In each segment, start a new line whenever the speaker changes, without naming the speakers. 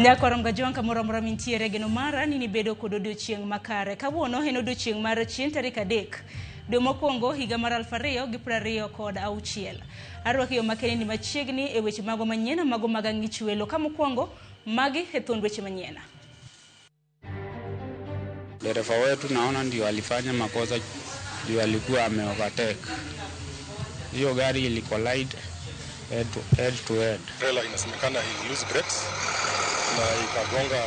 Nyakwar Mgajwang' kamoro amora mintiere geno mara ni nibedo kod odiochieng' makare. Kawuono en odiochieng' mar chieng' tarik 3 dwe mokwongo higa mar 2026. Arwaki yo makende ni machiegni e weche mago manyien mago mag ang'ich welo. Ka mokwongo magi e thuond weche manyien.
Dereva wetu naona ndio alifanya makosa, ndio alikuwa ame overtake. Hiyo gari ili collide head to head to head.
Trailer inasemekana ili lose brakes na ikagonga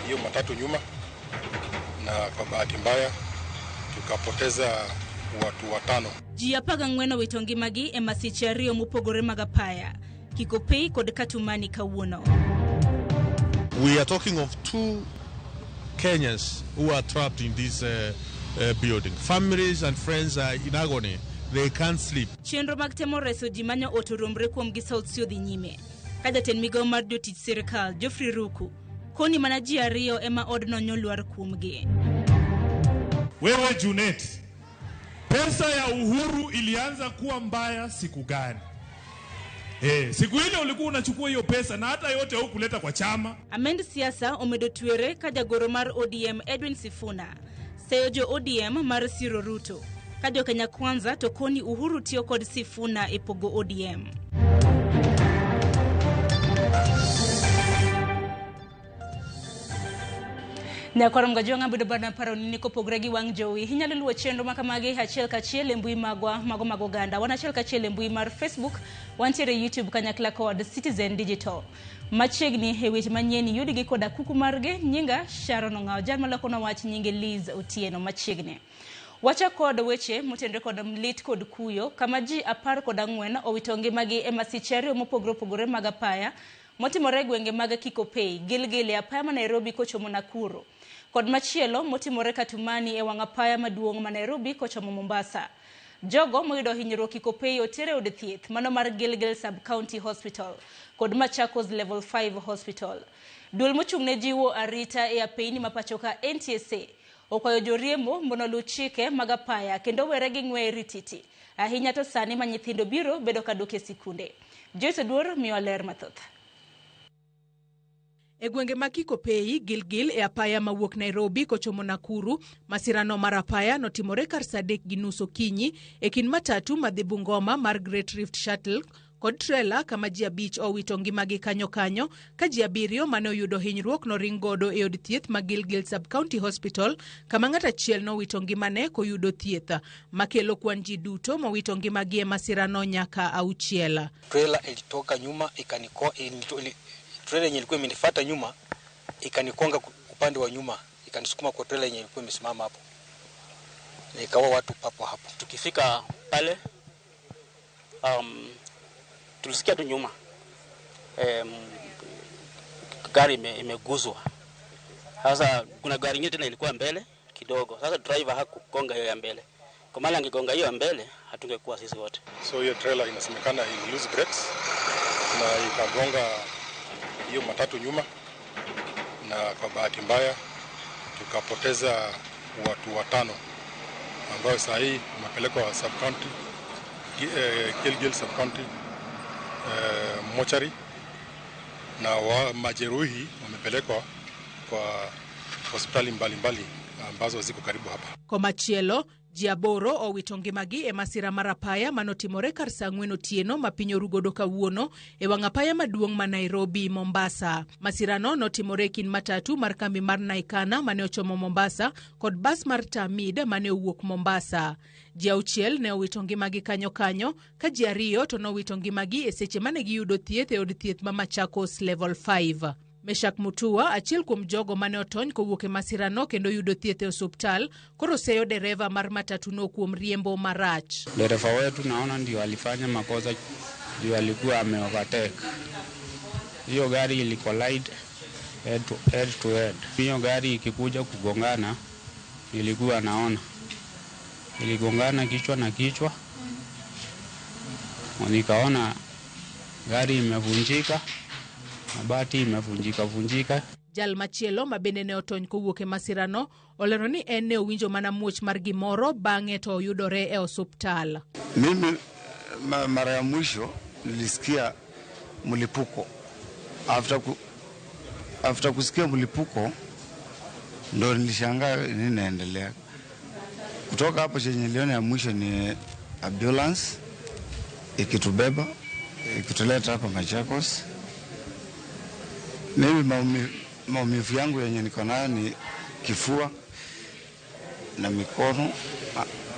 hiyo matatu nyuma, na kwa bahati mbaya tukapoteza watu watano.
Ji 14 owito ngimagi e masiche 2 mopogore mag apaya, Kikopey kod Katumani kawuono.
We are talking of 2 Kenyans who are trapped in this building. Families and friends are in agony. They can't sleep.
Chenro mag temo reso ji manyo ot oromre kuom gi South Sea odhi nyime. Ka jatend migawo mar jotich sirkal Geoffrey Ruku koni mana ji 2 ema odno nyolwar kuomgi.
Wewe Junet, pesa ya Uhuru ilianza kuwa mbaya siku gani? Siku ile ulikuwa unachukua hiyo pesa na hata yote hukuleta kwa chama.
Amend siasa omedo twere ka jagoro mar ODM Edwin Sifuna seyo jo ODM mar Siro Ruto. Ka jo Kenya Kwanza to koni Uhuru tiyo kod Sifuna e pogo ODM. Nyakwar Mgajwang' abedo bana paro ni kopogre gi wang' jowi. Inyalo luwo chenro makamagi achiel kachiel e mbui magwa mago mag oganda. Wan achiel kachiel e mbui mar Facebook, wantiere YouTube kanyakla kod Citizen Digital. Machiegni e weche manyien yudgi koda kuku margi, nyinga Sharon Ong'awo, jal maloko wach nyinge Liz Otieno. Machiegni. Wacha kod weche motenore kod lit kod kuyo kama ji 14 owito ngimagi e masiche 2 mopogore opogore mag apaya motimore e gwenge mag Kikopey, Gilgil e apaya ma Nairobi kochomo Nakuru, kod machielo motimore Katumani e wang' apaya maduong' ma Nairobi kochomo Mombasa. Jogo moyudo hinyruok Kikopey otere od thieth mano mar Gilgil Sub-County Hospital kod Machakos Level 5 Hospital. Duol mochung'ne jiwo arita e apeyni ma pacho ka NTSA okwayo joriembo mondo oluw chike mag apaya kendo were gi ng'weye rititi, ahinya to sani ma nyithindo biro bedo ka dok e sikunde. Joyce Oduor miyo ler mathoth.
E gwenge ma Kikopey, Gilgil e apaya mawuok Nairobi kochomo Nakuru, masirano mar apaya notimore kar saa 3:30 okinyi e kind matatu madhi Bungoma mar Great Rift Shuttle kod trela kama ji 5 owito ngimagi kanyo kanyo, ka ji 7 mane oyudo hinyruok noring godo e od thieth ma Gilgil Sub-County Hospital kama ng'at achiel nowito ngimane koyudo thieth, makelo kwan ji duto mowito ngimagi e masirano nyaka 6.
Trela ilitoka nyuma trailer yenye ilikuwa imenifuata nyuma ikanikonga upande wa nyuma, ikanisukuma kwa trailer yenye ilikuwa imesimama hapo, ikawa watu papo hapo.
Tukifika pale tulisikia tu nyuma gari imeguzwa. Sasa kuna gari nyingine tena ilikuwa mbele kidogo. Sasa driver hakugonga hiyo ya mbele, kwa maana angegonga hiyo ya mbele hatungekuwa sisi wote.
So hiyo trailer inasemekana ili lose brakes na ikagonga hiyo matatu nyuma, na kwa bahati mbaya tukapoteza watu watano ambao saa hii wamepelekwa sub-county, Gilgil sub-county mochari, na majeruhi wamepelekwa kwa hospitali mbalimbali ambazo ziko karibu hapa.
Komachielo, ji 8 owito ngimagi e masira mar apaya manotimore kar saa 4 otieno ma piny orugodo kawuono e wang' apaya maduong' ma Nairobi Mombasa. Masirano notimore e kind matatu mar kambi mar Naikana mane ochomo Mombasa kod bas mar Tamid mane owuok Mombasa. Ji 6 ne owito ngimagi kanyo kanyo, ka ji 2 to nowito ngimagi e seche mane giyudo thieth e od thieth ma Machakos Level 5. Meshak Mutua, achiel kuom jogo mane otony kowuok e masirano kendo yudo thieth e osuptal, koro seyo dereva mar matatuno kuom riembo marach.
Dereva wetu naona ndio alifanya makosa, ndio alikuwa ame overtake. Hiyo gari ili collide head to head to head. Hiyo gari ikikuja kugongana, nilikuwa naona iligongana kichwa na kichwa, nikaona gari imevunjika, mabati imevunjika vunjika.
Jal machielo ma bende ne otony kowuok e masirano olero ni en ne owinjo mana muoch mar gimoro bang'e to oyudore e osuptal.
Mimi mara ya mwisho nilisikia mlipuko after After kusikia mlipuko ndo nilishangaa nini naendelea. Kutoka hapo chenye niliona ya mwisho ni ambulance ikitubeba ikituleta hapa Machakos. Mimi maumivu yangu yenye niko nayo ni kifua na mikono,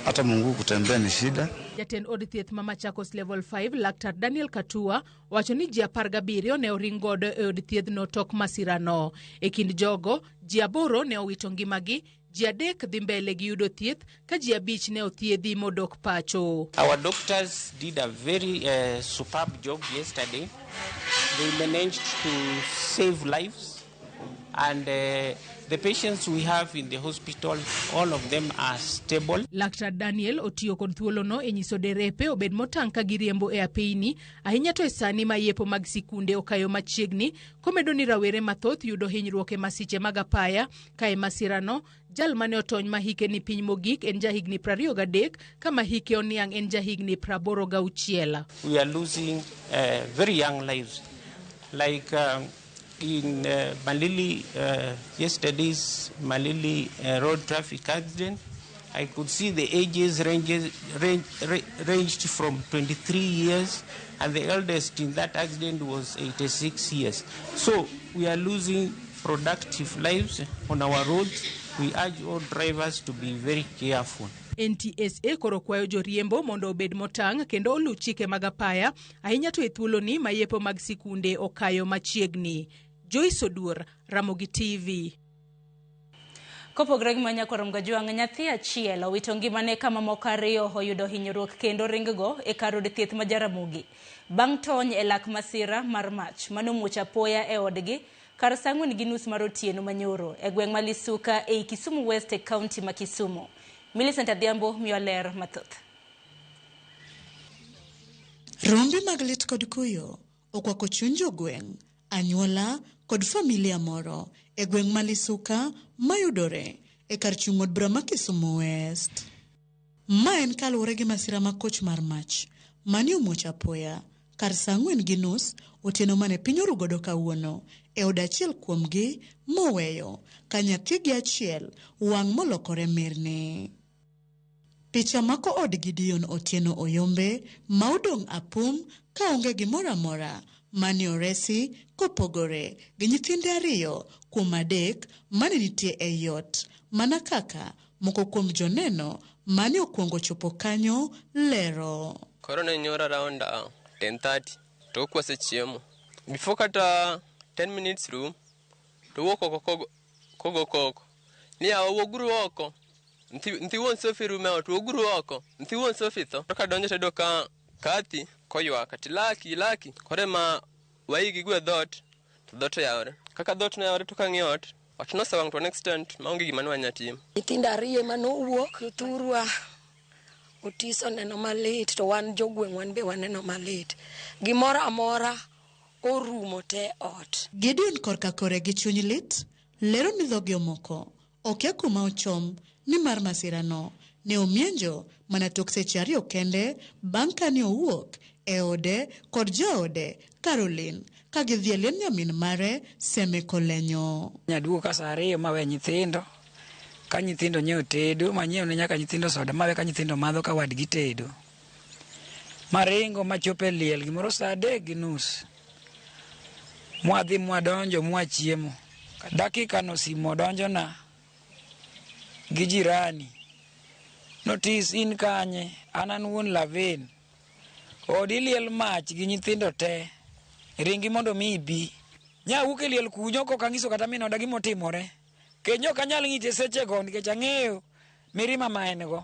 hata Mungu kutembea ni shida.
Jatend od thieth ma Machakos Level 5 Laktar Daniel Katua wacho ni ji 17 ne oring godo e od thiedhno tok masirano. E kind jogo, ji 8 ne owito ngimagi, ji 3 dhi mbele gi yudo thieth ka ji 5 ne othiedhi modok pacho.
Our doctors did a very superb job yesterday. They managed to save lives, and the patients we have in the hospital, all of them are stable.
Laktar Daniel otiyo kod thuolono e nyiso derepe obed motang' ka giriembo e apeyni, ahinya to e sani ma yepo mag sikunde okayo machiegni, komedo ni rawere mathoth yudo hinyruok e masiche mag apaya. Ka e masirano, jal mane otony ma hike ni piny mogik en jahigni 23 ka ma hike oniang' en jahigni 86.
We are losing very young lives. Like in Malili, yesterday's Malili road traffic accident, I could see the ages ranged from 23 years, and the eldest in that accident was 86 years. So we are losing productive lives on our roads. We urge all drivers to be very careful.
NTSA koro kwayo joriembo mondo obed motang' kendo oluw chike mag apaya, ahinya to e thuoloni ma yepo mag sikunde okayo machiegni. Joyce Oduor, Ramogi TV.
Kopogore gi manya korom gajwang', nyathi achiel owito ngimane ka mamoko 2 oyudo hinyruok kendo ring-go e kar od thieth ma Jaramogi bang' tony e lak masira mar mach manomuoch apoya e odgi kar saa 4:30 mar otieno manyoro e gweng' ma Lisuka ei Kisumu West e kaunti ma Kisumu. Millicent Adhiambo miyo ler mathoth.
Rombe mag lit kod kuyo okwako chuny jogweng', anyuola kod familia moro e gweng' ma Lisuka mayudore e kar chung' od bura ma Kisumu West. Ma en kaluwore gi masira ma koch mar mach mane omuoch apoya kar saa 4:30 otieno mane piny orugodo kawuono e od achiel kuomgi moweyo ka nyathigi achiel wang' molokore mirni. Picha mako od Gideon Otieno Oyombe ma odong' apum kaonge gimoro amora mane oresi kopogore gi nyithinde 2 kuom 3 mane nitie ei ot, mana kaka moko kuom joneno mane okwongo chopo kanyo lero.
Koro ne nyoro around 10:30 to kwasechiemo. Before kata 10 minutes room to wuok oko kogo koko. Ni yawa wuoguru oko. Nthi wuon Sophie rume ot, wuoguru oko. Nthi wuon Sophie tho. To kadonjo to yudo ka Kathi koywak ati laki laki. Koro ema waigi gwe dhoot to dhoot oyawore. Kaka dhoot noyawore to kang'iyo ot, ot nosewang' to an extent maonge gima ne wanya timo.
Nyithindo 2 ema nowuok jothurwa. Otiso neno malit to wan jogweng' wan be waneno malit. Gimoro amora orumo te ot.
Gideon korka kore gi chuny lit lero ni dhogi omoko okia kuma ochom nimar masirano ne omienjo mana tok seche 2 kende bang' kane owuok e ode kod jaode Caroline ka gidhi e liend nyamin mare Seme Kolenyo.
Nyaduogo ka saa 2 mawe nyithindo, ka nyithindo nyiewo tedo, manyiewo ne nyaka nyithindo soda, mawe ka nyithindo madho ka wadgi tedo. Maringo machopo e liel gimoro saa 3:30. Mwadhi mwadonjo mwachiemo. Dakika no simu odonjona gi jirani. Notis in kanye, an an wuon Lavin. Odi liel mach gi nyithindo te. Ringi mondo mi ibi. Nyawuok e liel kunyo kok ang'iso kata min oda gimotimore. Kenyo ok anyal ng'iche sechego nikech ang'eyo mirima ma en go.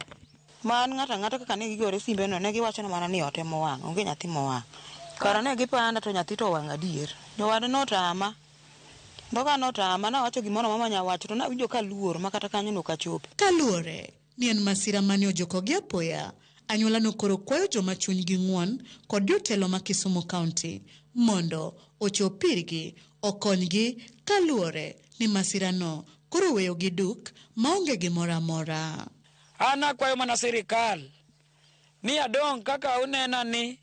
Man ng'ato ang'ata kaka ne gigore simbe no ne giwacho mana ni ot ema owang', onge nyathi mowang'. Kara ne gipanda to nyathi to owang' adier. Jowad notama. Dhoga notama nawacho gimoro mama nyawacho to nawinjo ka luor ma kata kanyo nok achopo.
Kaluwore ni en masira mane ojokogi apoya, anyuola no koro kwayo joma chunygi ng'won kod jotelo ma Kisumu County mondo ochop irgi okonygi kaluwore ni masirano koro weyogi duk maonge gimoro amora.
An akwayo mana sirikal ni adong' kaka unena ni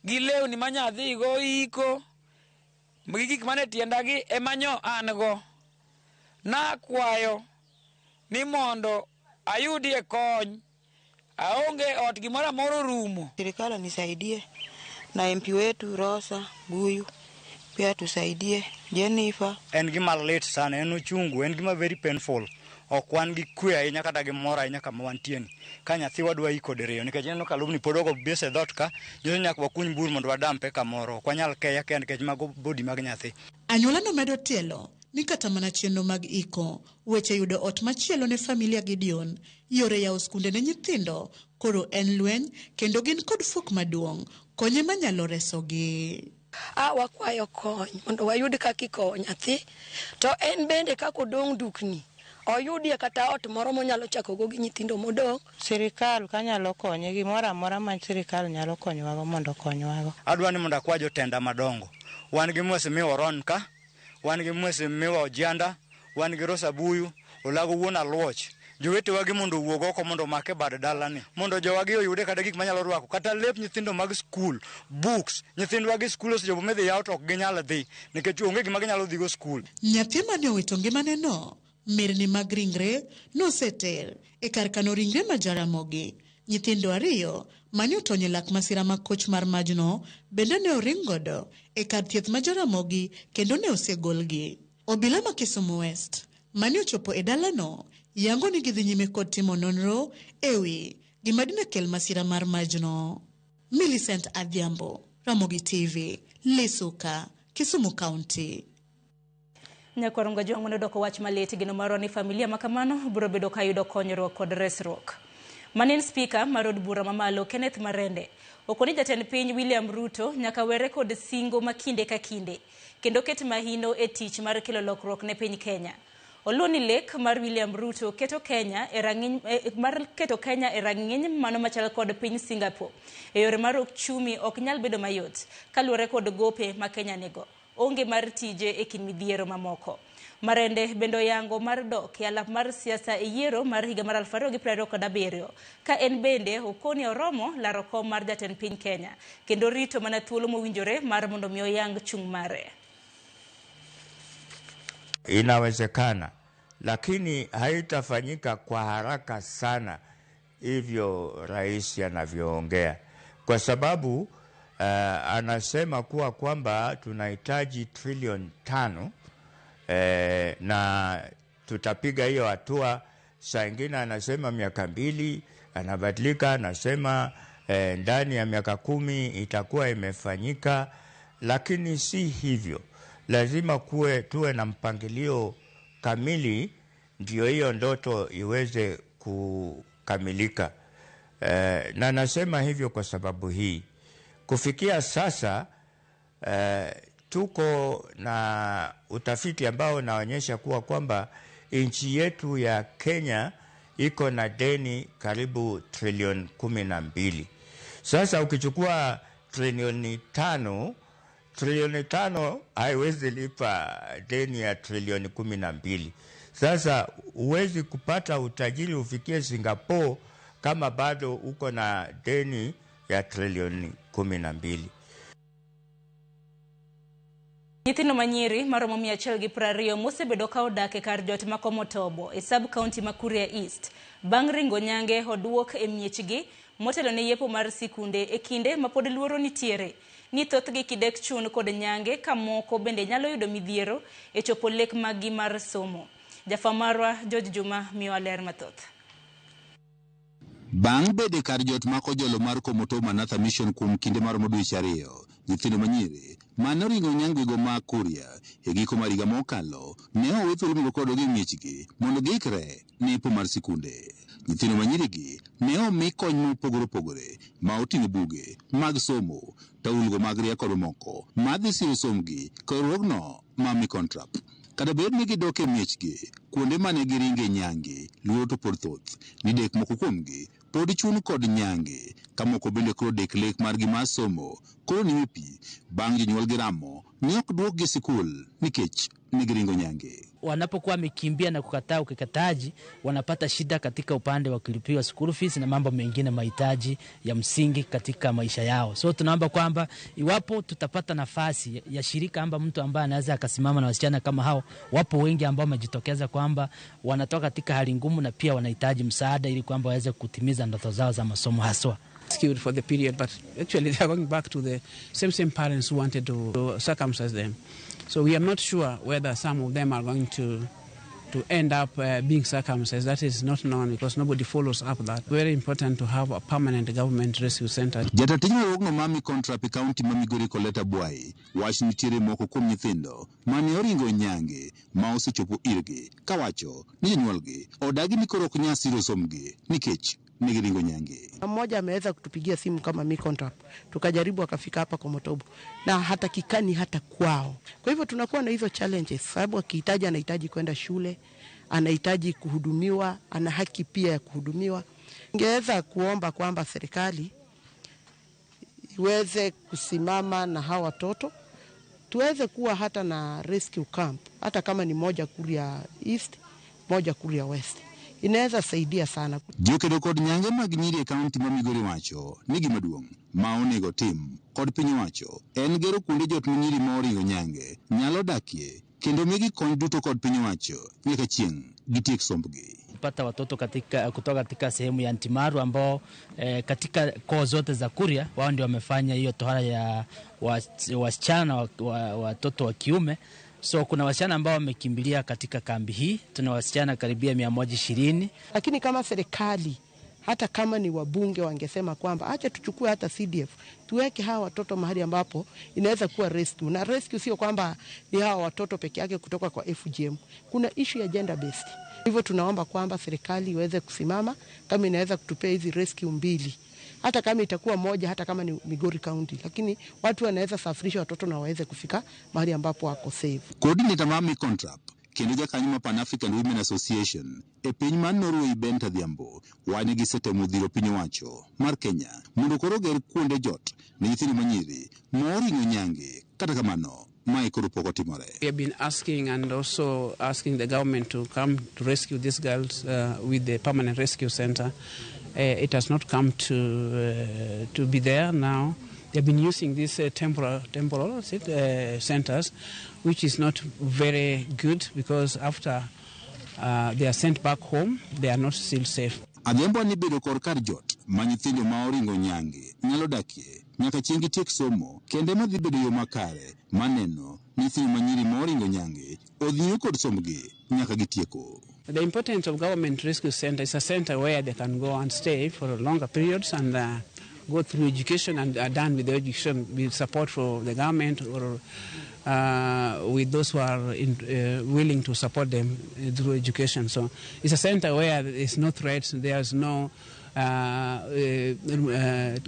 gi lewni manyadhigo iko Gi gik mane tiendagi ema nyo an go. Nakwayo ni mondo ayudie kony. Aonge ot, gimoro amora orumo.
Serikali nisaidie na MP wetu Rosa Buyu pia tusaidie, Jennifer.
En gima lit sana, en uchungu, en gima very painful. Ok wan gi kwe ahinya kata gi mor ahinya kama wantie ni. Ka nyathiwa dwa iko diriyo nikech ineno ka lobni pod ogo bes e dhoot ka, nyiso ni nyaka wakuny bur mondo wadampe kamoro. Ok wanyal keye akeya nikech mago body mag nyathi.
Anyuola nomedo tielo ni kata mana chenro mag iko, weche yudo ot machielo ne familia Gideon, yore yawo skunde ne nyithindo, koro en lweny kendo gin kod fuok maduong' konye manyalo resogi.
A wakwayo kony mondo wayud kaka ikowo nyathi, to en bende kaka odong' dukni oyudie kata ot moro monyalo chakogo gi nyithindo modong'.
Sirikal kanyalo konye gimoro amora ma sirikal nyalo konyowago mondo okonywago.
Adwa ni mondo akwa jotenda madongo. Wan gi Mheshimiwa Oron ka, wan gi Mheshimiwa Ojianda, wan gi Rosa Buyu, Olago wuon Aluoch. Jowetewa gi mondo owuog oko mondo omake bad dalani. Mondo jowagi oyude kata gik manyalo rwako, kata lep nyithindo mag skul, books, nyithindwa gi skul osechopo midhi yaw to ok ginyal dhi nikech onge gima ginyalo dhigo skul.
Nyathi mane owito ngimane no, mirni mag ringre noseter e kar kano ringre ma Jaramogi. Nyithindo 2 mane otony e lak masira ma koch mar majno bende ne oring godo e kar thieth ma Jaramogi kendo ne osegolgi. Obila ma Kisumu West mane ochopo e dalano yango ni gidhi nyime kod timo nonro ewi gima dine kel masira mar majno. Millicent Adhiambo, Ramogi TV, Lisuka, Kisumu County.
Nyakwaronga jwang' manodoko wach malit geno marwa ni familia makamano biro bedo ka yudo konyruok kod resruok. Manen spika mar od bura mamalo Kenneth Marende okoni jatend piny William Ruto nyaka were kod singo ma kinde ka kinde kendo ket mahino e tich mar kelo lokruok ne piny Kenya. Oluwo ni lek mar William Ruto keto Kenya e rang'iny mar keto Kenya e rang'iny mano machal kod piny Singapore e yore mar ochumi ok nyal bedo mayot kaluwore kod gope ma Kenya nigo. Onge mar tije e kind midhiero mamoko. Marende bende oyango mar dok e alap mar siasa e yiero mar higa mar 2027 ka en bende okoni oromo laro kom mar jatend piny Kenya kendo rito mana thuolo mowinjore mar mondo mi oyang chung' mare.
Inawezekana, lakini haitafanyika kwa haraka sana hivyo rais anavyoongea, kwa sababu anasema kuwa kwamba tunahitaji trilioni 5 na tutapiga hiyo hatua. Saa ingine anasema miaka 2, anabadilika anasema ndani ya miaka 10 itakuwa imefanyika, lakini si hivyo. Lazima tuwe na mpangilio kamili ndio hiyo ndoto iweze kukamilika. Na nasema hivyo kwa sababu hii. Kufikia sasa tuko na utafiti ambao unaonyesha kuwa kwamba nchi yetu ya Kenya iko na deni karibu trilioni 12. Sasa ukichukua trilioni 5, trilioni 5 haiwezi lipa deni ya trilioni 12. Sasa huwezi kupata utajiri ufikie Singapore kama bado uko na deni ya trilioni 12.
Nyithindo manyiri maromo 120 mosebedo ka odak e kar jot ma Komotobo e sub county ma Kuria East bang' ringo nyange oduok e miechgi motelo ne yepo mar sikunde e kinde ma pod luoro nitiere ni thothgi kidek chun kod nyange ka moko bende nyalo yudo midhiero e chopo lek maggi mar somo. Jafamarwa George Juma miyo ler mathoth.
Bang' bedo kar jot ma kojolo mar Komotobo Manatha Mission kuom kinde maromo dweche 2, nyithindo manyiri mane oringo nyangego ma Kuria e giko mar higa mokalo ne owe thuolo mondo kodog e miechgi mondo giikre ne yepo mar sikunde. Nyithindo manyirigi ne omi kony mopogore opogore ma oting'o buge mag somo, taulgo mag rieko kod mamoko madhi siro sombgi kod riwruogno ma Micontrap. Kata bed ni gidok e miechgi, kuonde mane giringe nyange, luoro to pod thoth. Ni dek moko kuomgi pod chun kod nyange, ka moko bende koro dek lek margi mar somo koro nime pi bang' jonyuolgi ramo ni ok duokgi sikul nikech ne giringo nyange.
Wanapokuwa wamekimbia na kukataa ukeketaji, wanapata shida katika upande wa kulipiwa school fees na mambo mengine, mahitaji ya msingi katika maisha yao. So tunaomba kwamba iwapo tutapata nafasi ya shirika amba mtu ambaye anaweza akasimama na wasichana kama hao, wapo wengi ambao wamejitokeza kwamba wanatoka katika hali ngumu na pia wanahitaji msaada ili kwamba waweze kutimiza ndoto zao za masomo haswa.
Skewed for the period, but actually they are going back to the same parents who wanted to circumcise them. So we are not sure whether some of them are going to end up being circumcised. That is not known because nobody follows up that. Very important to have a permanent government rescue center.
Jatij riwruogno ma Micontrap e kaunti ma Migori Coletta Bwai wacho nitiere moko kuom nyithindo mane oringo nyange ma osechopo irgi kawacho ni jonyuolgi odagi ni koro ok nyal siro sombgi nikech negiringo nyange.
Mmoja ameweza kutupigia simu kama Micontrap, tukajaribu akafika hapa kwa Motobo na hatakikani hata kwao. Kwa hivyo tunakuwa na hizo challenges, sababu akihitaji anahitaji kwenda shule, anahitaji kuhudumiwa, ana haki pia ya kuhudumiwa. Ningeweza kuomba kwamba serikali iweze kusimama na hawa watoto, tuweze kuwa hata na rescue camp, hata kama ni moja Kuria East, moja Kuria West. Inaweza saidia sana.
Jokedo kod nyange mag nyiri e kaunti ma Migori wacho ni gima duong' ma onego tim kod piny owacho en gero kuonde jot ma nyiri ma oringo nyange nyalo dakie kendo migi kony duto kod piny owacho nyaka chieng' gitiek sombgi.
Pata watoto kutoka katika sehemu ya Ntimaru ambao katika koo zote za Kuria wao ndio wamefanya hiyo tohara ya wasichana watoto wa kiume. So kuna wasichana ambao wamekimbilia katika kambi hii, tuna wasichana karibia 120.
Lakini kama serikali, hata kama ni wabunge wangesema kwamba acha tuchukue hata CDF, tuweke hawa watoto mahali ambapo inaweza kuwa rescue. Na rescue sio kwamba ni hawa watoto peke yake kutoka kwa FGM. Kuna issue ya gender based. Hivyo tunaomba kwamba serikali iweze kusimama kama inaweza kutupea hizi rescue mbili. Hata kama itakuwa moja, hata kama ni Migori County, lakini watu wanaweza safirisha watoto na waweze kufika mahali ambapo wako safe.
Coordinator mar Micontrap kendo jakanyo mar Pan African Women Association e piny mar Norway Benta Adhiambo wane gisetemo dhiro piny owacho mar Kenya mondo koro oger kuonde jot ne nyithindo manyiri moringo nyange. Kata kamano mae koro pok otimore.
We have been asking and also asking the government to come to rescue these girls with the permanent rescue center. It has not come to be there now. They've been using these temporal centers, which is not very good because after they are sent back home, they are not still safe.
Adhiambo ni bedo kor kar jot ma nyithindo ma oringo nyange nyalo dakie nyaka chieng' gitiek somo kende madhi bedo yo makare maneno nyithindo manyiri ma oringo nyange odhi kod sombgi nyaka gitieko.
The importance of government rescue center is a center where they can go and stay for longer periods and go through education and are done with the education with support from the government or with those who are willing to support them through education. So it's a center where there is no threat, there is no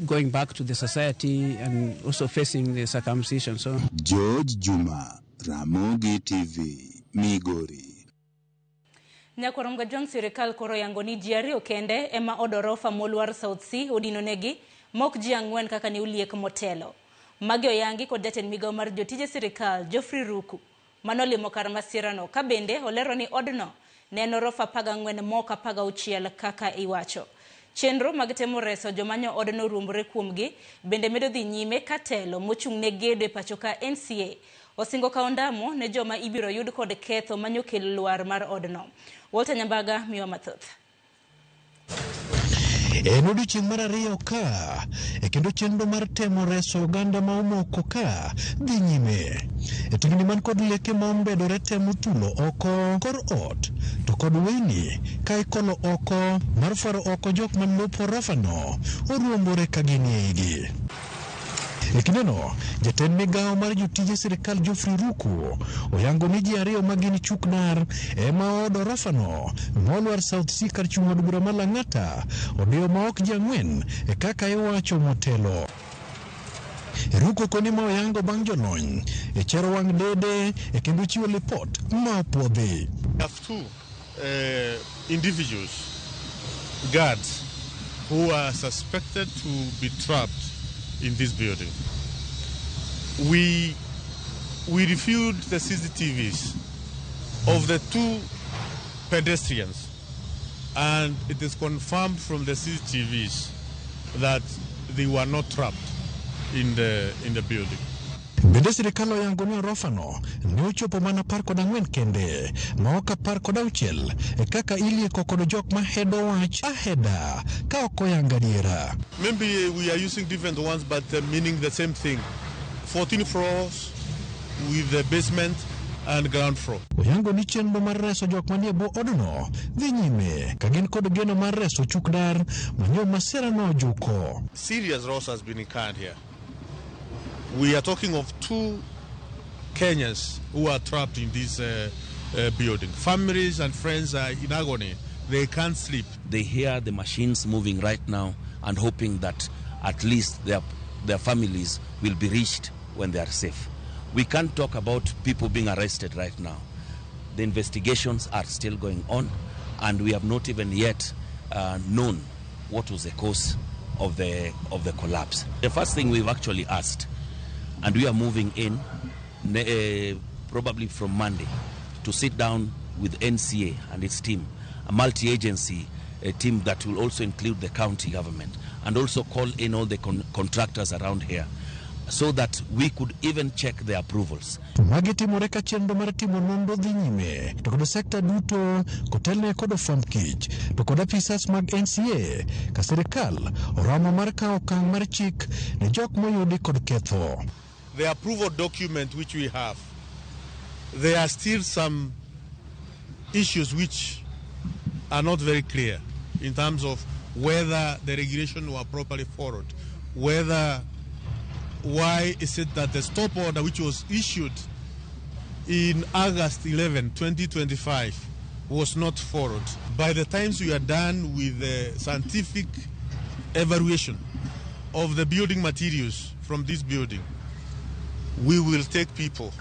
going back to the society and also facing the circumcision. So
George Juma, Ramogi TV, Migori.
Nyakwar Jwang' sirikal koro yango ni ji ariyo kende ema odorofa molwar South C odinonegi mok ji ang'wen kaka ne oliek motelo. Magi oyangi kod jatend migawo mar jotije sirikal Geoffrey Ruku manolimo kar masirano ka bende olero ni odno ne en orofa 14 mok 16 kaka iwacho. Chenro mag temo reso jomanyo odno ruombore kuomgi bende medo dhi nyime ka telo mochung' ne gedo e pacho ka NCA osingo kawo ndamo ne joma ibiro yud kod ketho manyokel lwar mar odno. Walter Nyambaga miwa mathoth.
En odiechieng' mar ariyo ka e kendo chenro mar temo reso oganda ma omoko ka dhi nyime. E tingni man kod leke ma ombedore temo thulo oko kor ot to kod weyni ka ikolo oko mar fwaro oko jok man lopo orofano oruombore ka gin e igi. E kindeno, jatend migawo mar jotije sirikal Geoffrey Ruku oyango ni ji ariyo ma gin chuknar ema od orofano molwar South C kar chung' od bura ma Lang'ata odiyo ma ok ji ang'wen e kaka iwacho motelo. Ruku koni ma oyango bang' jolony e chero wang' dede e kendo chiwo lipot ma opuodhi.
Have two individuals, guards, who are suspected to be trapped in this building. We reviewed the CCTVs Of the 2 pedestrians, and it is confirmed from the CCTVs that they were not trapped in the building.
Bende sirikal oyango ni orofano ne ochopo mana 14 kende ma ok 16 e kaka ilieko kod jok mahedo wach aheda ka ok oyango adiera.
Maybe we are using different ones but meaning the same thing. 14 floors with the basement and ground floor.
Oyango ni chenro mar reso jok manie bwo odno dhi nyime ka gin kod geno mar reso chuk dar manyo masira no ojuko.
Serious loss has been incurred here. We are talking of 2 Kenyans who are trapped in this building. Families and friends are in agony. They can't sleep.
They hear the machines moving right now and hoping that at least their families will be reached when they are safe. We can't talk about people being arrested right now. The investigations are still going on, and we have not even yet known what was the cause of the collapse. The first thing we've actually asked, and we are moving in probably from Monday, to sit down with NCA and its team, a multi-agency team that will also include the county government, and also call in all the contractors around here, so that we could even check the approvals.
Magi timore ka chenro mar timo nonro dhi nyime to kod sekta duto kotelne kod ofwamb kich to kod apisas mag NCA ka sirikal oramo mar kawo okang' mar chik ne jok moyudi kod ketho.
The approval document which we have, there are still some issues which are not very clear in terms of whether the regulation were properly followed, whether why is it that the stop order which was issued in August 11, 2025 was not followed. By the time we are done with the scientific evaluation of the building materials from this building, we will take people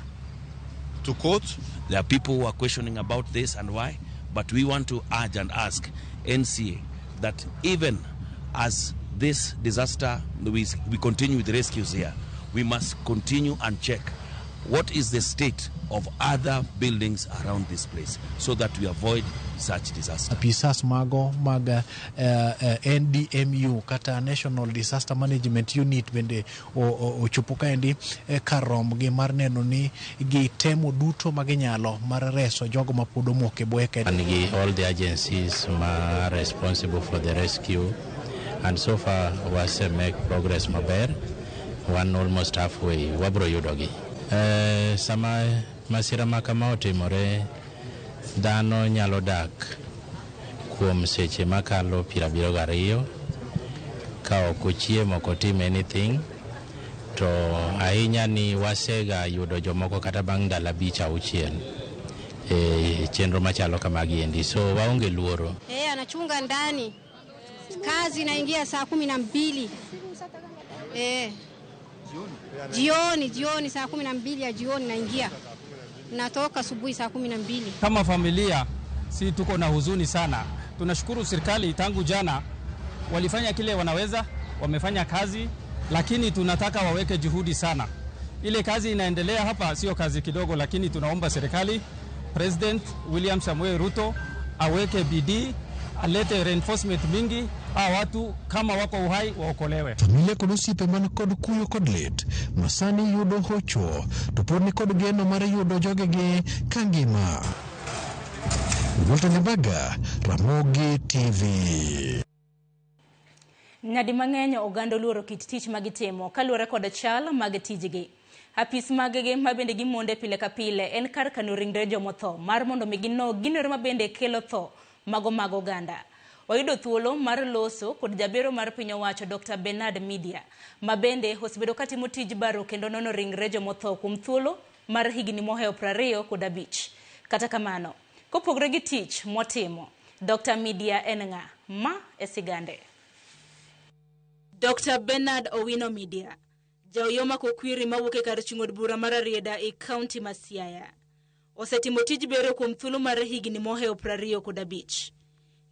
to court.
There are people who are questioning about this and why, but we want to urge and ask NCA that even as this disaster, we continue with the rescues here, we must continue and check what is the state of other buildings around this place so that we avoid such disaster.
Apisas mago mag NDMU kata National Disaster Management Unit bende ochopo kaendi kar romgi mar neno ni gitemo duto maginyalo mar reso jogo mapod omoko e bwoye.
And all the agencies are responsible for the rescue, and so far was make progress maber, one almost halfway wabro yudogi. Sama masira ma kama otimore, dhano nyalo dak kuom seche makalo 72 ka ok ochiemo, ok otim anything, to ahinya ni wasega yudo jomoko kata bang' ndalo 5 6 e chenro machalo kamagi endi, so waonge luoro.
Anachunga ndani, kazi inaingia saa 12 jioni saa 12 ya jioni naingia, natoka asubuhi saa 12.
Kama familia si tuko na huzuni sana. Tunashukuru serikali tangu jana walifanya kile wanaweza, wamefanya kazi, lakini tunataka waweke juhudi sana. Ile kazi inaendelea hapa sio kazi kidogo, lakini tunaomba serikali, President William Samoei Ruto aweke bidii, alete reinforcement mingi, watu kama wako uhai waokolewe.
Familia kod osiepe man kod kuyo kod lit masani yudo hocho to pod nikod geno mar yudo jogegi kangima. Walter Nyabaga, Ramogi TV.
Nyadi mang'eny oganda oluoro kit tich magitimo kaluwore kod chal mag tijgi. Apis maggi mabende gimonde pile ka pile en kar kano ringre jomotho mar mondo mi gino ginore mabende kelo tho mago mag oganda. Wayudo thuolo mar loso kod jabero mar piny owacho Dr. Bernard Media mabende osebedo katimo tij baro kendo nono ringre jomotho kuom thuolo mar higni mohewo 25. Kata kamano, kopogore gi tich motimo, Dr. Media en ng'a? Ma e sigande. Dr. Bernard Owino Media, jaoyoma kokwiri mawuok e kar chung' od bura mar Rarieda e kaunti ma Siaya, osetimo tij bero kuom thuolo mar higni mohewo 25.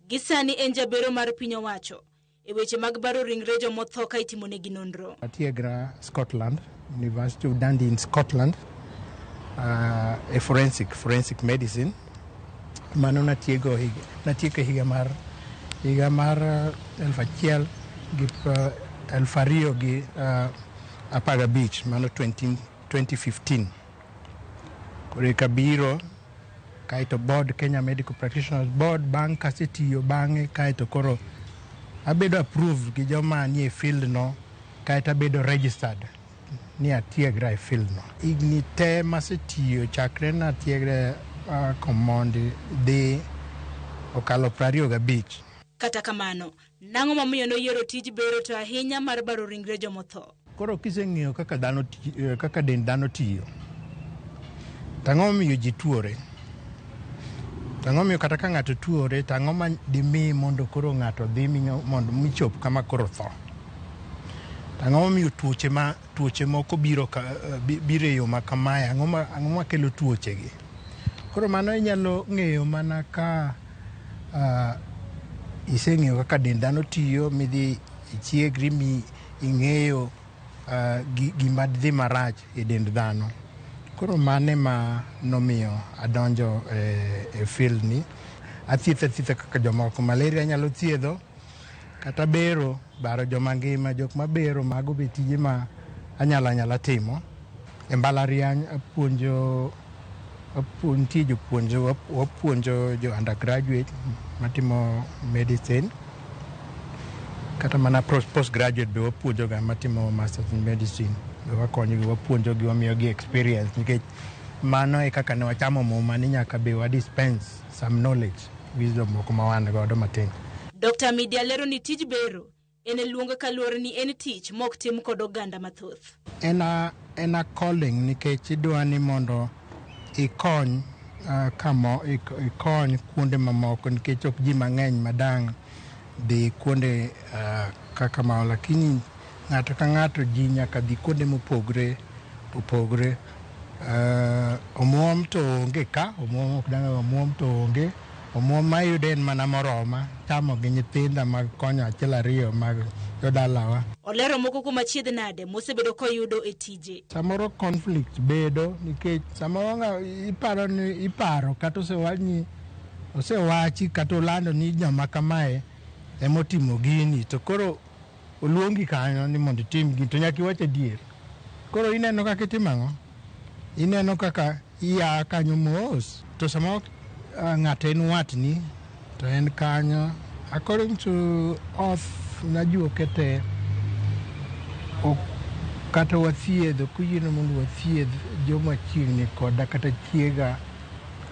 Gisani en jabero mar piny owacho e weche mag baro ringre jomotho ka itimonegi nonro.
Atiegra Scotland, University of Dundee in Scotland.
e forensic medicine. Mano natieko higa mar 2015, mano 2015. Koro eka biro kaeto board Kenya Medical Practitioners Board bang' kasetiyo bang'e kaeto koro abedo approved gi joma nie field no, kaeto abedo registered ni atiegra e field no. Higni te masetiyo chakre natiegra Komondi dhi okalo 25.
Kata kamano, nang'o momiyo noyiero tij bero to ahinya mar baro ringre jomotho?
Koro kiseng'eyo kaka dhano kaka dend dhano tiyo, tang'o miyo ji tuore, tang'o miyo kata ka ng'ato tuore, tang'o ma dimi mondo koro ng'ato dhi mondo michop kama koro tho, tang'o miyo tuoche moko biro e yo ma kamae, ang'o makelo tuoche gi. Koro mano inyalo ng'eyo mana ka iseng'eyo kaka dend dhano tiyo, midhi ichiegri mi ing'eyo gima dhi marach e dend dhano. Koro mane ma nomiyo adonjo e field ni. Athietho kaka jomoko, malaria nyalo thiedho, kata bero baro joma ngima, jok mabero mago be tije ma anyalo timo. E mbalariany apuonjo nitie jopuonje, wapuonjo jo undergraduate matimo medicine, kata mana postgraduate be wapuonjo ga matimo masters in medicine. Wakonyogi, wapuonjogi, wamiyogi experience, nikech mano e kaka ne wachamo muma ni nyaka be wa dispense some knowledge, wisdom moko ma wan godo matin.
Dr. Midia lero ni tij bero en luongo kaluwore ni en tich mok tim kod oganda mathoth.
En a calling, nikech idwa ni mondo ikony ikony kuonde mamoko, nikech ok ji mang'eny madang' dhi kuonde kaka mao, lakini ng'ato ka ng'ato ji nyaka dhi kuonde mopogre opogre. Omuom to onge ka, omuom ok dang' omuom to onge. Omuom mayudo en mana moroma chamo gi nyithinda mag konyo achiel ariyo mag jodalawa.
Olero moko kuom achiedh nade mosebedo koyudo e tije.
Samoro conflict bedo nikech samoro iparo kata osewachi kata olando ni joma kamae emotimo gini, to koro oluongi kanyo ni mondo itim gini to nyaka iwach adier. Koro ineno kaka itimo ang'o? Ineno kaka iya kanyo mos, to samoro ng'ato en watni to en kanyo. According to oath najuoke te, kata wathiedho, kuyieno mondo wathiedh joma chiegni koda kata chiega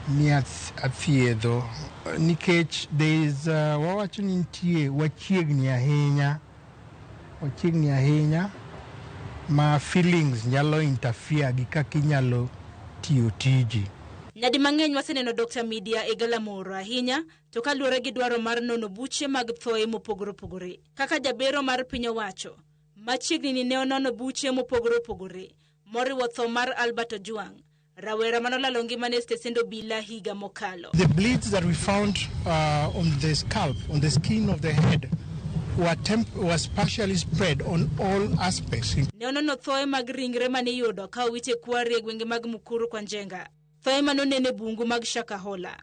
ni athiedho, nikech there is wawacho ni nitie wachiegni ahinya ma feelings nyalo interfere gi kaka inyalo tiyo tiji.
Nyadi mang'eny waseneno Dr. Midia e galamoro ahinya to kaluwore gi dwaro mar nono buche mag thoe mopogore opogore. Kaka jabero mar piny owacho, machiegni ni ne onono buche mopogore opogore moriwo tho mar Albert Ojwang, rawera manolalo ngimane e stesend obila higa mokalo.
The bleeds that we found on the scalp, on the skin of the head, was partially spread on all aspects.
Ne onono thoe mag ringre mane iyudo ka owite kwari e gwenge mag Mukuru kwa Njenga, thoe manonene bungu mag Shakahola.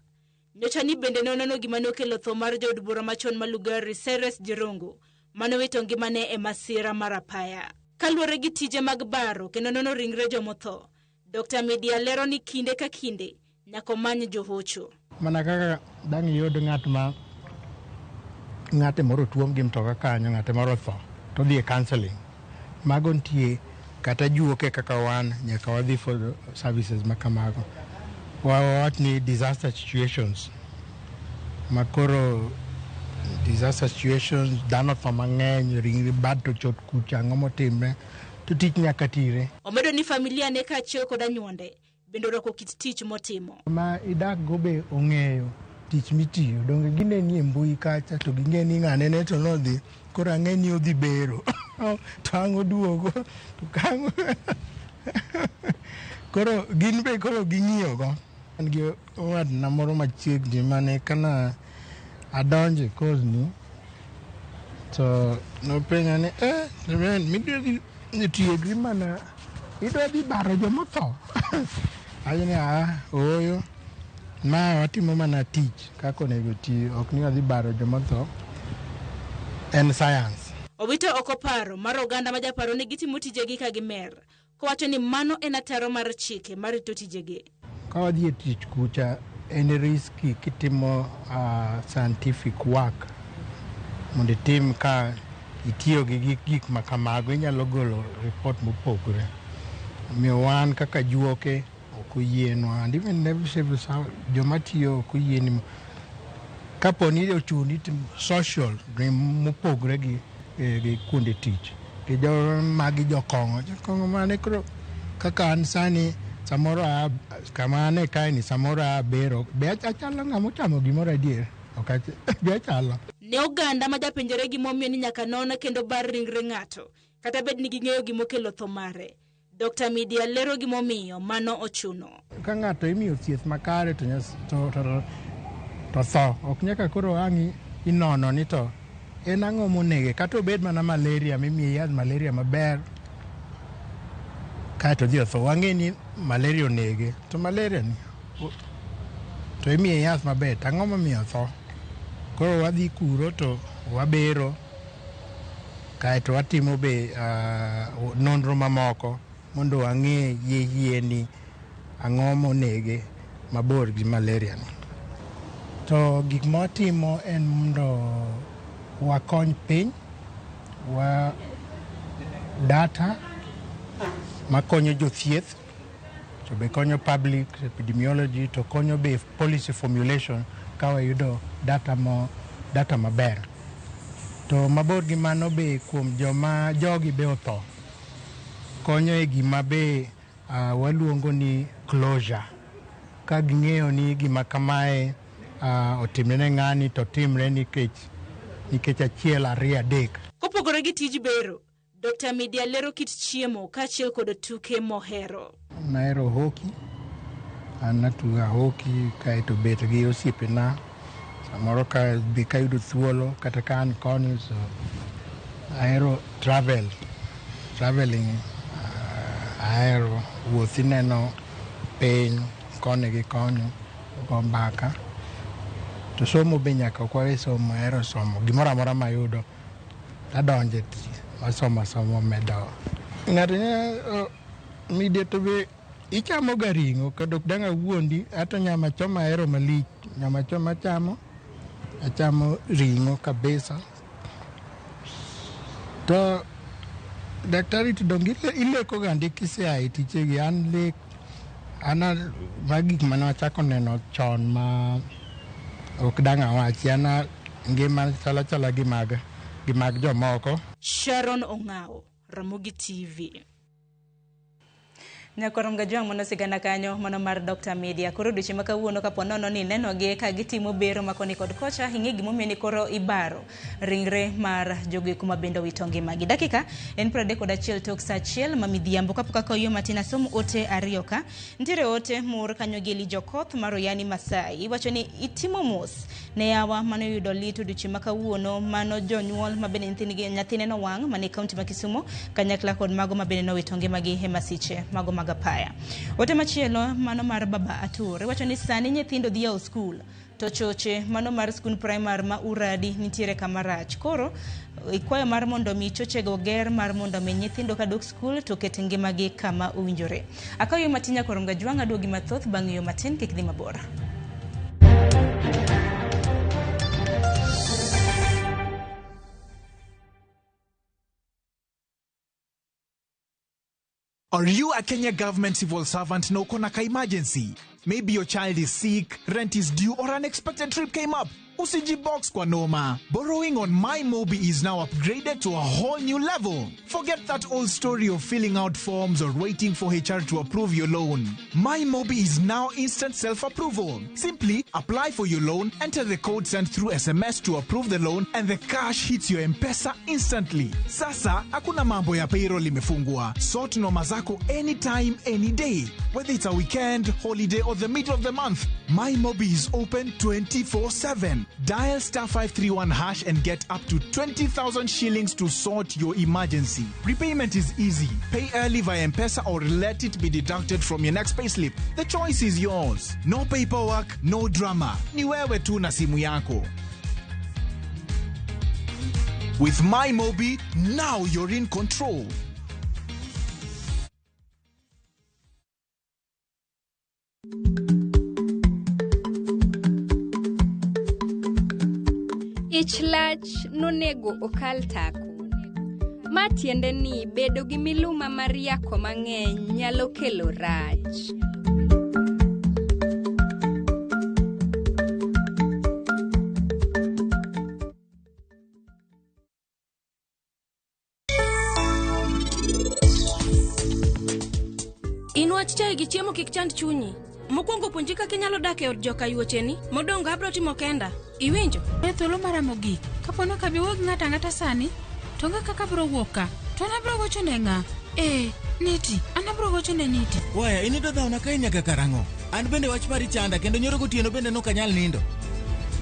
Nyocha ni bende ne onono gima ne okelo tho mar jaod bura machon ma Lugari Cyrus Jirongo, manowito ngimane e masira mar apaya. Kaluwore gi tije mag baro kendo nono ringre jomotho, Dr. Midia lero ni kinde ka kinde nyaka omany johocho.
Mana kaka dang' iyud ng'at ma ng'ate moro tuom gi mtoka kanyo, ng'ate moro tho, to odhi e counseling. Mago nitie kata juoke kaka wan nyaka wadhi for services ma kamago. Wawach ni disaster situations, ma koro disaster situations, dhano tho mang'eny, ringre bad to chot kucha, ang'o motimre, to tich nyaka tire.
Omedo ni familia ne kaachiel kod anyuonde bende orwako kit tich motimo.
Ma idak go be ong'eyo tich mitiyo, donge gineni e mbui kacha to ging'e ni ng'ane ne to nodhi, koro ang'e ni odhi bero to ang' oduogo to kang' koro gin be koro ging'iyo go. An gi owadna moro machiegni mane kana adonjo e course ni to nopenja ni midwa dhi tiegri mana idwa dhi baro jomotho. Awacho ni aa, ooyo, ma watimo mana tich kaka onego ti, ok ni wadhi baro jomotho. En science.
Owito oko paro mar oganda ma japaro ni gitimo tijegi ka gimer, kowacho ni mano en ataro mar chike marito tijegi.
Ka wadhi e tich kucha, en risky kitimo scientific work mondo itim ka itiyo gi gik ma kamago, inyalo golo report mopogore. Omiyo wan kaka juoke ok oyienwa, and even every civil servant, joma tiyo ok oyieni. Kapo ni ochuni timo social mopogore gi kuonde tich. Gi jo magi jokong'o, jokong'o mane koro kaka an sani samoro a kama ane kae ni samoro a bero, be achalo ng'ama ochamo gimoro adier? Ok be achalo.
Ne oganda ma japenjore gimomiyo ni nyaka non kendo bar ringre ng'ato, kata bed ni ging'eyo gimokelo tho mare. Dr. Midia lero gimomiyo mano ochuno.
Ka ng'ato imiyo thieth makare to tho, ok nyaka koro ang' inono ni to en ang'o monege, kata obed mana malaria, mimiye yath malaria maber kaeto odhi otho. Wang'e ni malaria onege, to malaria ni to imiye yath maber, to ang'o momiyo otho? Koro wadhi kuro to wabero, kaeto watimo be nonro mamoko mondo wang'e yie ni ang'o monege mabor gi malaria ni. To gik ma watimo en mondo wakony piny, wa data makonyo jothieth, to be konyo public epidemiology, to konyo be policy formulation ka wayudo data maber. To mabor gi mano be kuom joma jogi be otho, konyo e gima be waluongo ni closure. Ka ging'eyo ni gima kamae otimre ne ng'ani to timre nikech achiel, ariyo, adek.
Kopogore gi tij bero, Dr. Midia lero kit chiemo kaachiel kod tuke mohero.
Nahero hockey, an natugo hockey kaeto bet gi osiepena. Samoro ka be kayudo thuolo kata ka an koni, so ahero traveling, ahero wuoth, ineno piny koni gi koni, go mbaka. To somo be nyaka ok wawe somo, ahero somo gimoro amora mayudo adonje asomo asomo medo. Ng'ato Midia to be ichamo ga ring'o, kendo ok dang' awuondi, ato nyama choma ahero malich, nyama choma achamo ring'o kabisa. To daktari to donge ileko ga ndi kisea e tichegi, an lek, an ma gik mane wachako neno chon ma ok dang' awachi, an ngima chalo achala gi mag jomoko.
Sharon Ong'ao, Ramogi TV. Nyakorom Gajwang' mano sigana kanyo mano mar Dr. Media. Koro odiochieng' ma kawuono kapo nono ni nenogi ka gitimo bero makoni kod kocha, ing'e gimomiyo ni koro ibaro ringre mar jogo eko ma bende owito ngimagi. Dakika en 31 tok saa 1 ma midhiambo. Kapok akawo yo matin asom ote ariyo ka. Nitiere ote moor kanyo gi Eli Jokoth mar Oyani Masai. Iwacho ni itimo mos ne yawa mane oyudo lit odiochieng' ma kawuono mano jonyuol ma bende nyathine nowang' mane kaunti ma Kisumu kanyakla kod mago ma bende nowito ngimagi e masiche mago mag apaya. Ote machielo mano mar Baba Atur iwacho ni sani nyithindo dhi yawo skul to choche mano mar skund primar ma Uradi nitiere kama rach. Koro ikwayo mar mondo mi chochego ger mar mondo mi nyithindo kadok skul to ket ngimagi kama owinjore. Akawo yo matin Nyakorom Gajwang' aduogi mathoth bang' yo matin kik dhi mabor.
Are you a Kenya government civil servant na uko na ka emergency? Maybe your child is sick, rent is due, or unexpected trip came up. Usijibox kwa noma. Borrowing on MyMobi is now upgraded to a whole new level. Forget that old story of filling out forms or waiting for HR to approve your loan. MyMobi is now instant self-approval. Simply apply for your loan, enter the code sent through SMS to approve the loan, and the cash hits your M-Pesa instantly. Sasa, hakuna mambo ya payroll imefungwa. Sort noma zako anytime, any day. Whether it's a weekend, holiday, or the middle of the month, MyMobi is open 24/7. Dial star 531 hash and get up to 20,000 shillings to sort your emergency. Repayment is easy. Pay early via M-Pesa or let it be deducted from your next payslip. The choice is yours. No paperwork, no drama. Ni wewe tu na simu yako. With MyMobi, now you're in control.
Ich lach nonego okal tako. Ma tiende ni bedo gi miluma mar yako mang'eny nyalo kelo rach.
In wach chai gi chiemo kik chand chunyi. Mokwongo puonjri kaka inyalo dak e od joka yuocheni, modong' abro timo kenda. Iwinjo?
E thuolo mara mogik, kapo ni ok abi wuok gi ng'ato ang'ata sani, to onge kaka abiro wuok ka. To an abiro gocho ne ng'a? Ee, Niti, an abiro gocho ne Niti.
Waya, in idwa dhawona kae nyaka karang'o? An bende wach mari chanda kendo nyoro gotieno bende nok anyal nindo.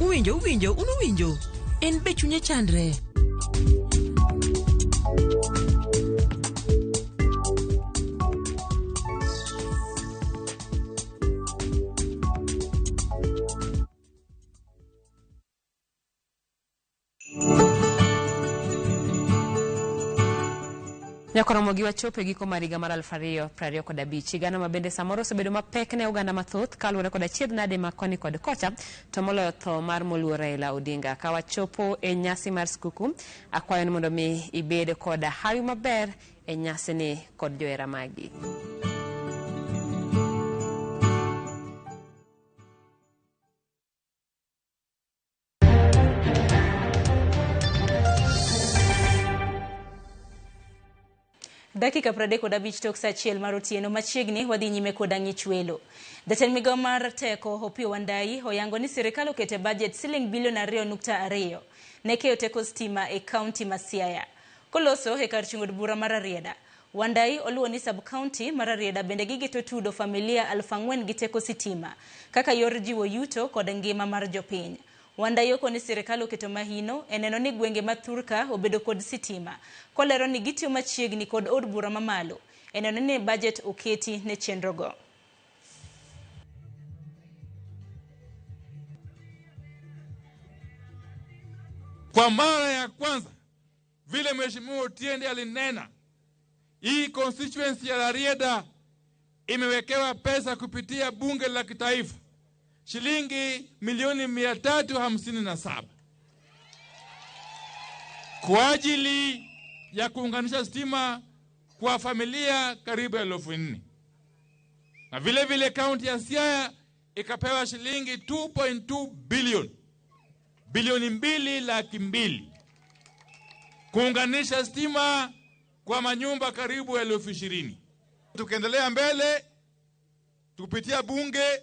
Uwinjo, uwinjo, un uwinjo. En be chunye chandre.
Nyakoromo gi wachopo e giko mar higa mar 2025. Higano ma bende samoro osebedo mapek ne oganda mathoth kaluwore kod achiedh nade ma koni kod kocha, to moloyo tho mar moluor Raila Odinga. Ka wachopo e nyasi mar skuku, akwayo ni mondo mi ibed kod hawi maber e nyasini kod johera magi.
Dakika 35 tok saa achiel mar otieno machiegni wadhi nyime kod ang'ich welo. Jatend migao mar teko Opiyo Wandayi oyango ni sirikal oketo e bajet siling bilion 2.2 ne keyo teko stima e kaunti ma Siaya. Koloso e kar chung' od bura mar Rarieda, Wandayi oluwo ni sub kaunti mar Rarieda bende gigeto tudo familia 4,000 gi teko sitima kaka yor jiwo yuto kod ngima mar jopiny. Wandayi okoni sirikal oketo mahino e neno ni gwenge ma thurka obedo kod sitima, kolero ni gitiyo machiegni kod od bura mamalo e neno ni bajet oketi ne chenrogo.
Kwa mara ya kwanza vile Mheshimiwa Otiende alinena, hii constituency ya Rarieda imewekewa pesa kupitia bunge la kitaifa shilingi milioni 357 kwa ajili ya kuunganisha stima kwa familia karibu 4,000. Na vile vile kaunti ya Siaya ikapewa shilingi 2.2 bilioni, bilioni 2 200,000 kuunganisha stima kwa manyumba karibu 20,000. Tukiendelea mbele tukupitia bunge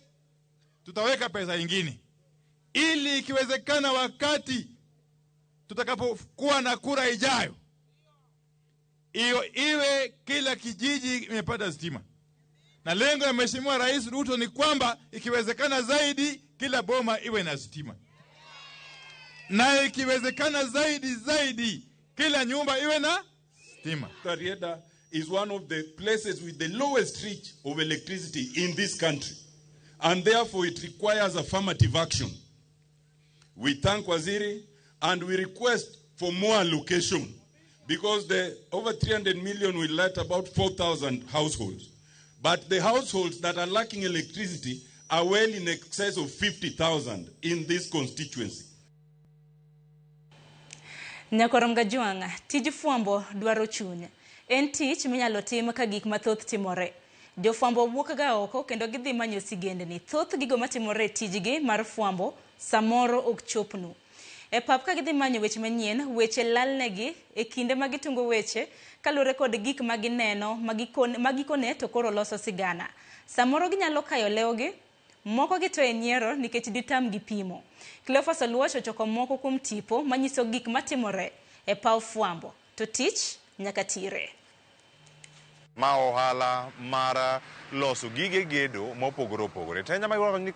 tutaweka pesa ingine ili ikiwezekana wakati tutakapokuwa na kura ijayo iyo iwe kila kijiji imepata stima. Na lengo ya Mheshimiwa Rais Ruto ni kwamba ikiwezekana zaidi kila boma iwe na stima, na ikiwezekana zaidi zaidi kila nyumba iwe na stima.
Rarieda is one of the places with the lowest reach of electricity in this country, and therefore it requires affirmative action. We thank Waziri and we request for more allocation, because the over 300 million will let about 4,000 households. But the households that are lacking electricity are well in excess of 50,000 in this constituency.
Nyakorom Gajwang', tij fwambo dwaro chuny. En tich minyalo tim ka gik mathoth timore. Jofwambo wuok ga oko kendo gidhi manyo sigendni. Thoth gigo matimore e tijgi mar fwambo samoro ok chopnu. E pap ka gidhi manyo weche manyien, weche lalnegi e kinde ma gitungo weche kaluwore kod gik ma gineno ma gikone to koro loso sigana. Samoro ginyalo kayo lewgi, moko gitoyo e nyiero nikech ditamgi pimo. Cleophas Oluoch ochoko moko kuom tipo manyiso gik matimore e paw fwambo. To tich nyaka tire.
Ma ohala mar loso gige gedo mopogore opogore. To en jama ni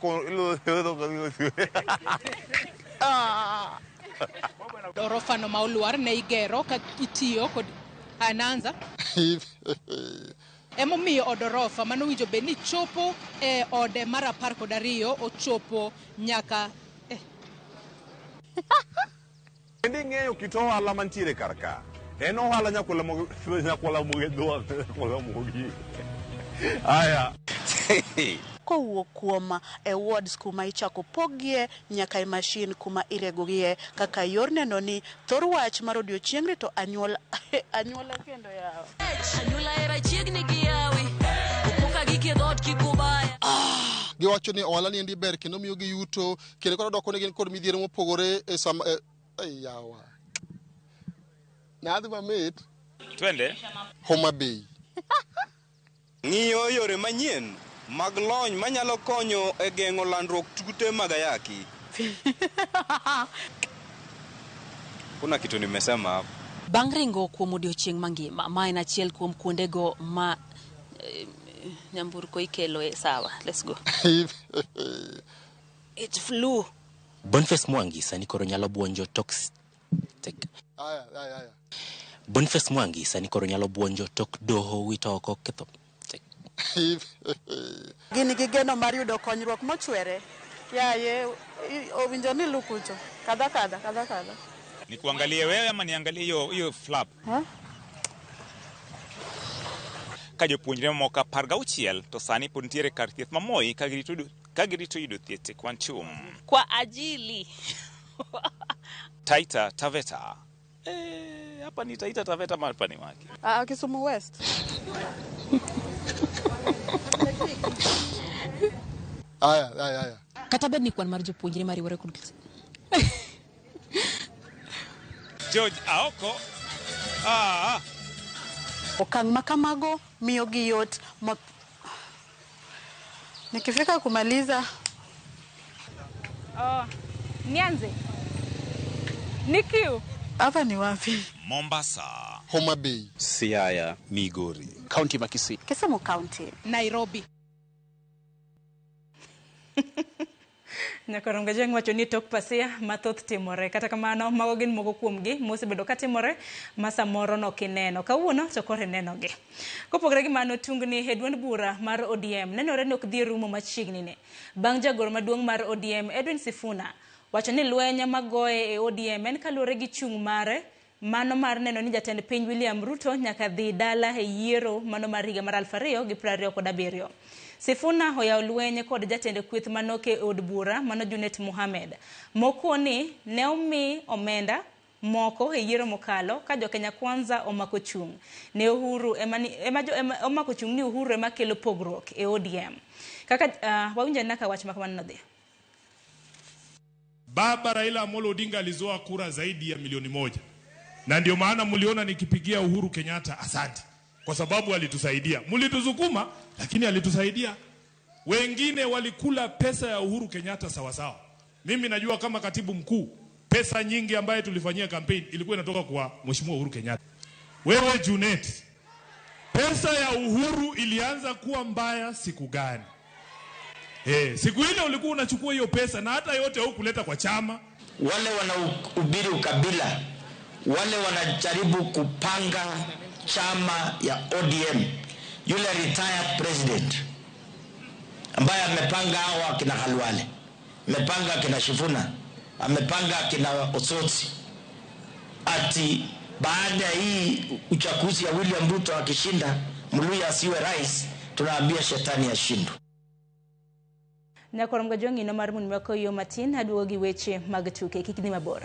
Orofano ma olwar ne igero ka itiyo kod anaanza emomiyo od orofa manowinjo bed ni chopo e ode mar 12 ochopo nyaka
Kendo ing'eyo kit ohala mantiere kar ka. En ohala nyakwala mogi. Aya.
Kowuok kuom e wards kuma ichako pogie nyaka e mashin kuma iregogie kaka yor neno ni thor wach mar odiochieng'ni to anyuola anyuola kendo yawa.
Anyuola hera chiegni gi yawi. Opoka gi kedhot kikubaya.
Giwacho ni ohala ni endi ber kendo miyo gi yuto kendo koro doko ni gin kod midhiero mopogore e sama yawa. Nadhi mamit.
Twende.
Homa Bay.
Ng'iyo yore manyien mag lony manyalo konyo e geng'o landruok tute mag ayaki. Kuna kitu nimesema hapo.
Bang' ringo kuom odiochieng' mangima, ma en achiel kuom kuondego ma nyamburko ikelo e sawa. Let's go. It flew.
Boniface Mwangi sani koro nyalo buonjo tok
Aya, aya, aya.
Boniface Mwangi sani koro nyalo buonjo tok doho wito oko ketho.
Gin gi geno mar yudo konyruok mochwere. Yaye, owinjo ni lukucho. Kadha kadha, kadha kadha.
Nikuangalie wewe ama niangalie hiyo hiyo flap?
Ha?
Ka jopuonjre mamoko 16 to sani pod nitiere kar thieth ma Moi ka girito yudo thieth e Kwanchum.
Kwa ajili.
Taita Taveta. Hapa ni Taita Taveta ama hapa ni wapi?
Ah, Kisumu West.
Aya, aya, aya.
Kata bed ni kwan mar jopuonjre mariwore kod
George Aoko.
Okang' ma kamago miyo gi yot nikifika kumaliza.
Oh, nianze. Nikiu.
Hapa ni wapi?
Mombasa.
Homa Bay.
Siaya, Migori. County ma Kisii.
Kisumu County.
Nairobi.
Nyakoronga jeng wacho ni tok pasia mathoth timore. Kata kamano mago gin moko kuomgi mosebedo katimore ma samoro nok ineno. Kawuono to koro inenogi. Kopogore gi mano tungni e duond bura mar ODM nenore ni ok dhi rumo machiegni ni. Bang' jagoro maduong' mar ODM Edwin Sifuna wacho ni lweny magoye e ODM en kaluwore gi chung' mare mano mar neno ni jatend piny William Ruto nyaka dhi dala e yiero mano mar higa mar 2027. Sifuna oyawo lweny kod jatend kweth manoke e od bura mano Junet Mohamed. Mokoni ne omi omenda moko e yiero mokalo ka jo Kenya Kwanza omako chung' ne Uhuru omako chung' ni Uhuru ema kelo pogruok e ODM. Kaka wawinjo naka wach makamano nodhi.
Baba Raila Amolo Odinga alizoa kura zaidi ya 1,000,000. Na ndio maana mliona nikipigia Uhuru Kenyatta asante. Kwa sababu alitusaidia. Mlitusukuma lakini alitusaidia. Wengine walikula pesa ya Uhuru Kenyatta sawa sawa. Mimi najua kama katibu mkuu pesa nyingi ambaye tulifanyia campaign ilikuwa inatoka kwa Mheshimiwa Uhuru Kenyatta. Wewe Junet, pesa ya Uhuru ilianza kuwa mbaya siku gani? Siku ile ulikuwa unachukua hiyo pesa na hata yote hukuleta kwa chama.
Wale wanahubiri ukabila, wale wanajaribu kupanga chama ya ODM, yule retired president ambaye amepanga hawa kina Khalwale, amepanga kina Shifuna, amepanga kina Osotsi, ati baada hii uchaguzi ya William Ruto akishinda, Mluya asiwe rais, tunaambia shetani ashindwe.
Nyakorom ga jong'ino mar mun mako yo matin aduogo gi weche mag tuke kik dhi mabor.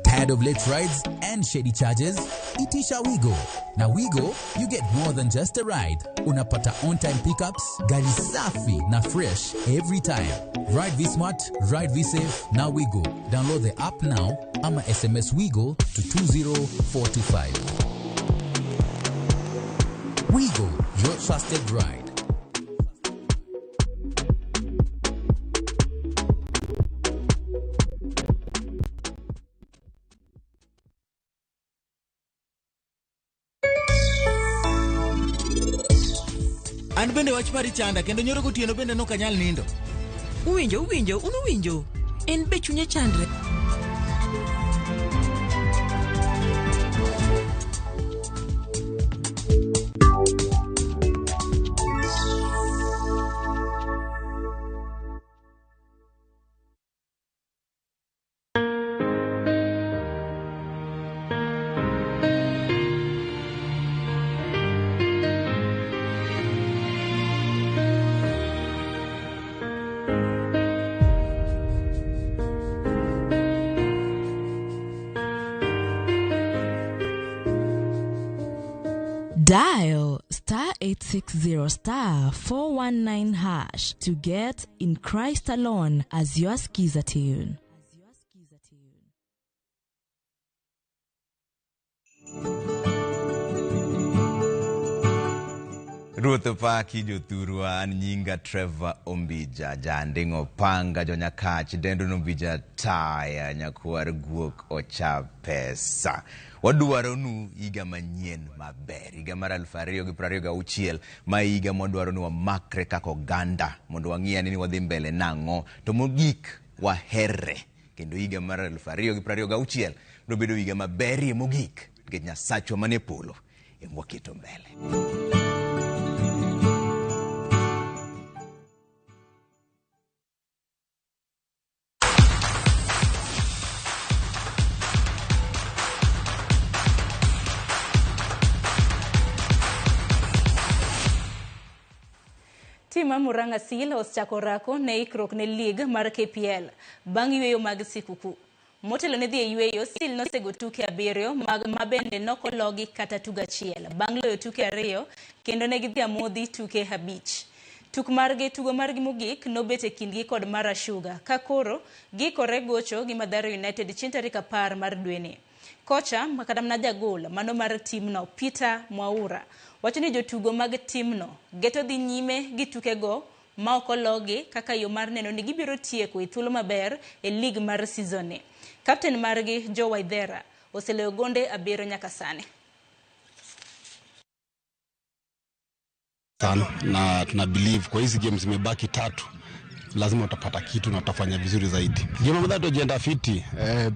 Tired of late rides and shady charges? Itisha Wigo. Now Wigo, you get more than just a ride. Unapata on-time pickups, gari safi na fresh every time. Ride V-Smart, ride V-Safe, now Wigo. Download the app now ama SMS Wigo to 20425. Wigo, your trusted ride.
An bende wach mari chanda kendo nyoro gotieno bende nok anyal nindo.
Uwinjo, uwinjo, un uwinjo. En be chunye chandre.
Dial star 860 star 419 hash to get In Christ Alone as your skiza tune.
Ruoth opaki jothurwa, an nyinga Trevor Ombija, janding'o panga jonyakach, dendo nombija taya, nyakwar guok ocha pesa. Wadwaro nu higa manyien maber, higa mar 2026, ma higa mwadwaro ni wamakre kaka oganda mondo wang'i ane ni wadhi mbele nang'o, to mogik waherre. Kendo higa mar 2026 nobedo higa maberie mogik nikech Nyasachwa manie polo ema waketo mbele.
Tim mar Murang'a Seal osechako orako ne ikruok ne lig mar KPL bang' yueyo mag sikuku. Motelo ne dhi e yueyo, Seal nosego tuke 7 mag mabende nokologi kata tugo achiel bang' loyo tuke 2 kendo ne gidhi amodhi tuke 5. Tuk margi tugo margi mogik nobet e kindgi kod Mara Sugar ka koro giikore gocho gi Mathare United chieng' tarik 10 mar dweni. Kocha kata mana jagol mano mar timno Peter Mwaura wacho ni jotugo mag timno geto dhi nyime gi tukego ma ok ologi kaka yo mar neno ni gibiro tieko e thuolo maber e lig mar season ni. Kapten margi Joe Waithera oseloyo gonde 7 nyaka sani.
Sana na tuna believe kwa hizi games zimebaki 3 lazima utapata kitu na utafanya vizuri zaidi. Game ambayo tujienda fiti,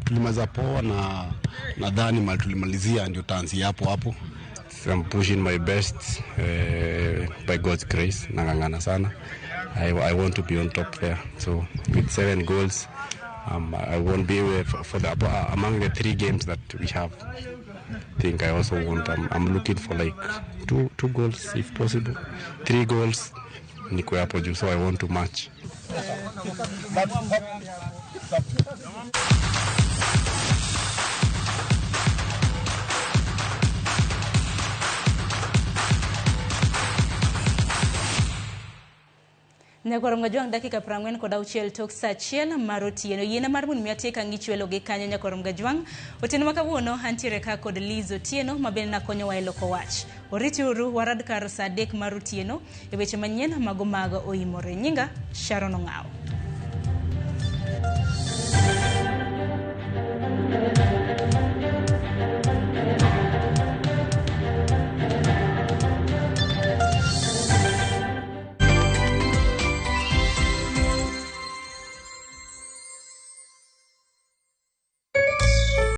tulimaliza poa na nadhani mali tulimalizia ndio taanzia hapo hapo.
I'm pushing my best by God's grace, nang'ang'ana sana. I want to be on top there. So with 7 goals, I won't be for the among the 3 games that we have. I think I also want, I'm looking for like 2 goals if possible, 3 goals. Niko hapo juu, so I want to match.
Nyakwar Mgajwang' dakika 46 tok saa 1 mar otieno. Yiena mar mondo mi atiek ang' ichwelo gi kanyo Nyakwar Mgajwang'. Otieno ma kawuono antiere ka kod Liz Otieno ma bende nakonyowa e loko wach. Oriti uru warad kar saa 3 mar otieno e weche manyien mago mag oimore. Nyinga Sharon Ong'awo.